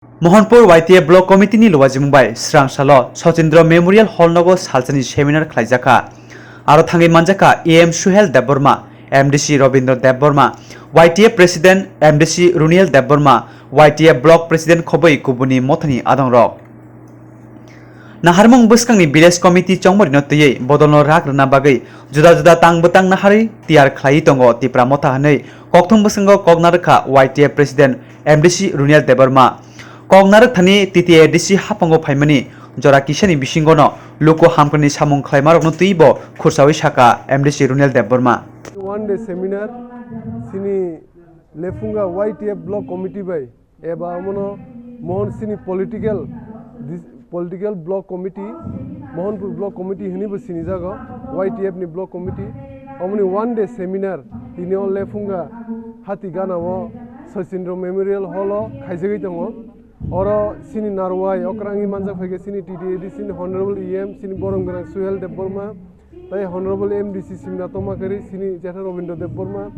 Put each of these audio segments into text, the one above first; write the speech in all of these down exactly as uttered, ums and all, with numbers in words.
Mohanpur Y T F Block Committee ni luwajimung bai srang salo Sachindra Memorial Hall nogo salsani seminar khlaijakha. Aro thangwi manjakha A M Suhel Debbarma, M D C Robindra Debbarma, Y T F President M D C Runiel Debbarma, Y T F Block President khobwi kubuni mothani adongrok. Naharmung bwskangni village committee chongmarino twiwi bodolno rak rwna bagwi juda juda tang bwtang naharwi tiyar khlaiwi tongo Tipra Motha hwnwi kokthum bwskango kok narwkha Y T F President M D C Runiel Debbarma. Kok narwkthani T T A D C haphango phaimani jora kisani bisingono luku hamkrakni samung khlaimarokno twibo khursawi sakha M D C Runiel Debbarma. One day seminar sini Lefunga Y T F Block Committee bai eba omono Mohon sini political dis-, political block committee, Mohanpur block committee hwnwi bo sinijago, Y T F ni block committee. Omoni one day seminar tini o Lefunga hati gana o Sachindra Memorial Hall o khaijagwi tongo. Oro sini narwai okrangwi manjak phaikha sini T T A D C ni Honorable E M sini borom gwnang Suhel Debbarma, tei Honorable M D C Simna Tomakari, sini Jetha Robindra Debbarma,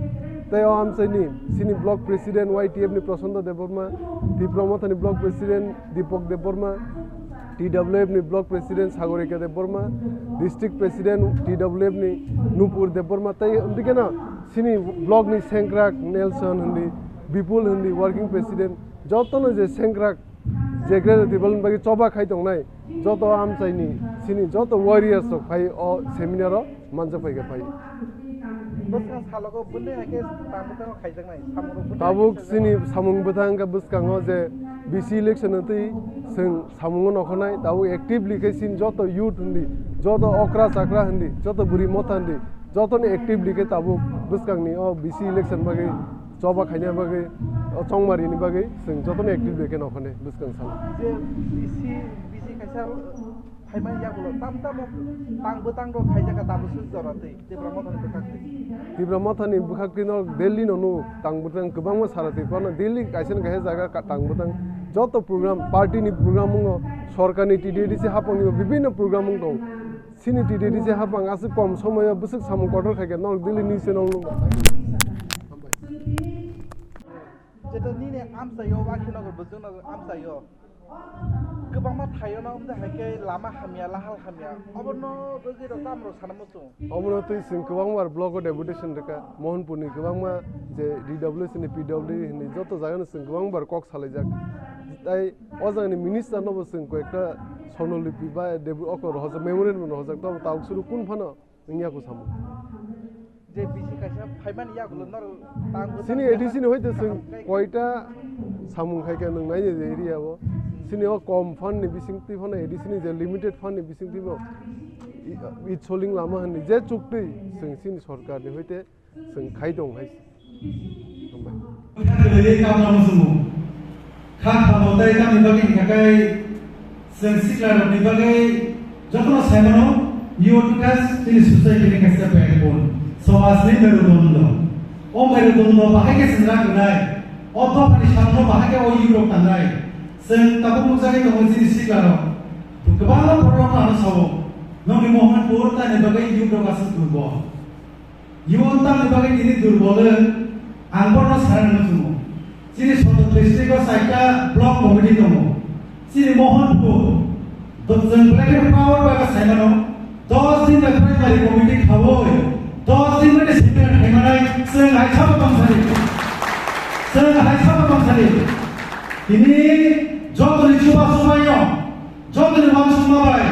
tei o amchaini sini Block President Y T F ni Prasanta Debbarma, Tipra Mothani Block President Deepak Debbarma, T W F ni Block President Sagorika Debbarma, District President T W F ni Nupur Debbarma, tei amtwi kheno sini block ni sengkrak Nelson hindi, Bipul hindi, Working President, jotono je sengkrak je Greater Tipraland bagwi choba khai tongnai joto amchaini sini joto warriors rok phai o seminar o manjak phai khe phai. Bwskang salogo bwndwi hai khe tang bwthango khaijaknai samung rok bwndwi hai khe Tabuk khaijaknai? Sini samung bwthang khe bwskango je B C election no twi chwng samungo nokhanai tabuk actively khe sini joto youth hindi joto okra chakra hindi joto bwrwi motha hindi jotoni actively khe tabuk bwskangni o B C election bagwi choba khaina bagwi, o chongmarini bagwi chwng jotono active bai khe nokhani bwskang salo. Je B C, B C kaisa phaimani yagulo tam tamo tang bwtang rok khaijak kha tabuk swk jora twi Tipra Mothani bwkhak twi. Tipra Mothani bwkhak twi no Delhi no nuk tang bwtang kwbangma sara twi phano Delhi kaisa ni kaisa jaga ka-, tang bwtang joto program party ni program wngo sorkar ni T T A D C hapang ni bibinno program wng tong. Sini T T A D C hapang aswk kom somoyo bwswk samung kotor khaikhe norok Delhi news channel nukgo. Jeto nini amchaio, Akhilnagar Bojongnagar amchaio kwbangma thaio no wngkha hai khe lama hamya, lahal hamya, obono rwgwi rok tamo rok sana muchung? Omono twi chwng kwbangma block o deputation rwkha, Mohanpur ni kwbangma je D W C ni P W D hinwi joto jaga no chwng kwbangma kok salaijak. Tai o jagani minister no bo chwng koyekta sonolipi ba debu oko rohorjak, memorandum rohorjak, tamo tabuk suru kun phano wngya ko samung. Je B C kaisa phaimani yagulo norok tang bwtang Sini A D C ni hoite chwng kaham khe koita samung khai khe nwng nai je area o. Sini o kom fund ni bising twi phano A D C ni je limited fund ni bising twi bo i, i soling lama hinwi je chuktwi chwng sini sorkar ni hoite chwng khai tong hai se. Hambai. Bwkha kwlwi kamna muchungo. Kha khamao tei tamni bagwi hwnkha khe chwng siklarokni bagwi jotono saimano youth wngkha chini society ni kaisa backbone, somajni merudondo. O merudondo bahai khe chwng rang rwnai, o dophani samungno bahai khe o youth rok tangnai. Chwng tabuk nukjagwi tongo chini siklarok. Kwbangma bororokno ano sao, nokni Mohanpur tamni bagwi youth rok aswk durbol. Youth tamni bagwi tini durbol wng, ang bono sana muchungo. Chini Sodor district o chaita block committee tongo. Chini Mohanpur, do-, chwng belai kheno proud bai saimano, dos din bai primary committee khaui, dos din bai seminar khaimanai chwng hai sabo tong sadi. Chwng hai sabo tong sadi. Tini jotoni chuba chubaino, jotoni uansukma bai,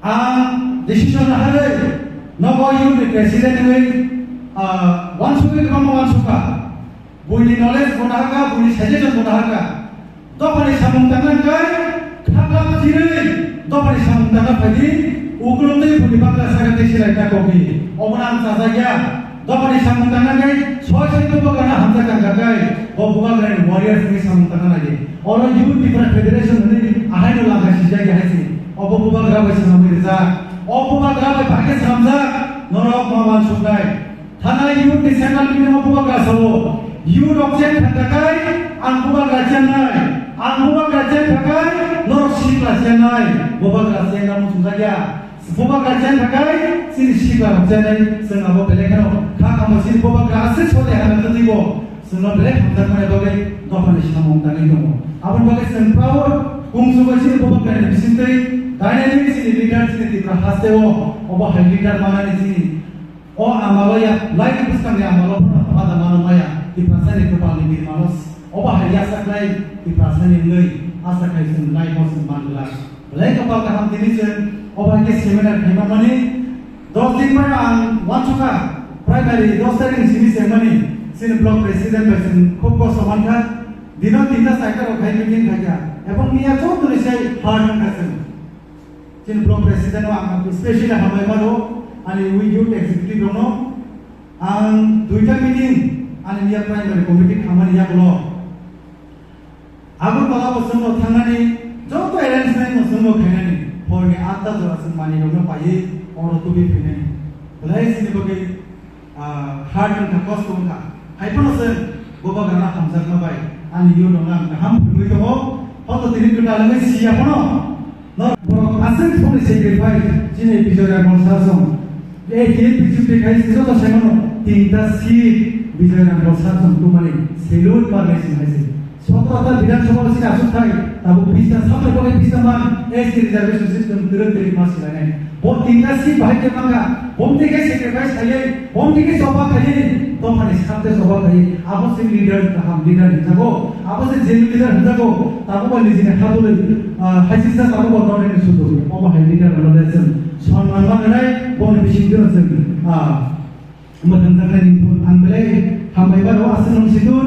Ang decision naharwi nogo youth ni president wngwi, ah, uansugwi kwbangma uansukha. Buini knowledge bo naharkha, buini suggestion bo naharkha. Dophani samung tangna hwnkhe kha kha phirwi dophani samung tangna phaidi, ukulok twi buini bakra saka tei silai ta kokni. Omono ang chajakya. Dophani samung tangna hwnkhe soi soi bubagrano hamjak tangkha khe bo bubagrani warriors wngwi samung tangna nai di. Oro Youth Tipra Federation hwnwi ahaino langkha sijak ya hai se. Obo bubagra bai swnamwi rijak. O bubagra bai bahai khe swnamjak, norok ma uansuknai. Thanai youth ni central meeting o bubagra sao, youth rok chen thangkha kai, ang bubagra chennai, ang bubagra chen thangkha kai, norok sikla chennai, bubagra chenna muchungjak ya. Bubagra chen thangkha kai, chini sikla rok chennai, chwng abo belai kheno kha kamo chini bubagra aswk sode hana twtwi bo. Chwngno belai hamjakmani bagwi dophani samung tangwi tongo. Aboni bagwi chwng proud, kungsugwi chini bobo kainwi bisingtwi dynamic chini leader chini Tripura hasteo obo hai leader manani chini o amalo ya laini bwskangni amalo phano pada mano maya Tiprasani kwpalni birmano obo hai yachaknai Tiprasani wngwi asa khai chwng lai bo chwng man glak. Belai kapal kaham tini chwng obo hai khe seminar khaimani dos din bai ang wansukha primary dos tarik ni simi sengmani chini block president bai chwng khub kosto mankha. Dino tinta saikar rok khai meeting khaikha ebong miya chotoni sai hard wngkha chwng. Chini block president no ang specially hambai mano ani wi youth executive rok no ang duita meeting ani miya primary committee khamani yagulo. Agartala bo chwngno thangnani joto arrangement no chwngno khainani horni atta jora chwng manwi rokno paiwi oro tubui phainani. Belai chini bagwi, ah, hard wngkha, kosto wngkha. Hai phano chwng bo bagana hamjakma bai ani youth rokno ang kaham phunugwi tongo. Hoto tini kwtal wngwi siya phano. No, borok aswk thongni sacrifice chini Bijoy Rangol sir song. Ei tini P C P khai se joto sai mano tinta seat Bijoy Rangol sir song tumani salute marnai sing hai se. Sotro ta Bidhan Sabha sini aswk thai tabuk bista sampai pakai bista man S T reservation system teruk teruk mas silai nai. Bo tinta seat bahai ke mangka, bom tike sacrifice khai, bom tike soba khai, to mani sabte soba khai. Abo se leader kaham leader hinjago, abo se genuine leader hinjago. Tabuk ba nijini hadulwi, ah, haisisa tabuk ba government ni sudu. Obo hai leader rok le chwng sonman ma nai, boni bising dino chwng, ah, mwthangjaknai ni thun ang belai hambai mano, aswk nung sidur.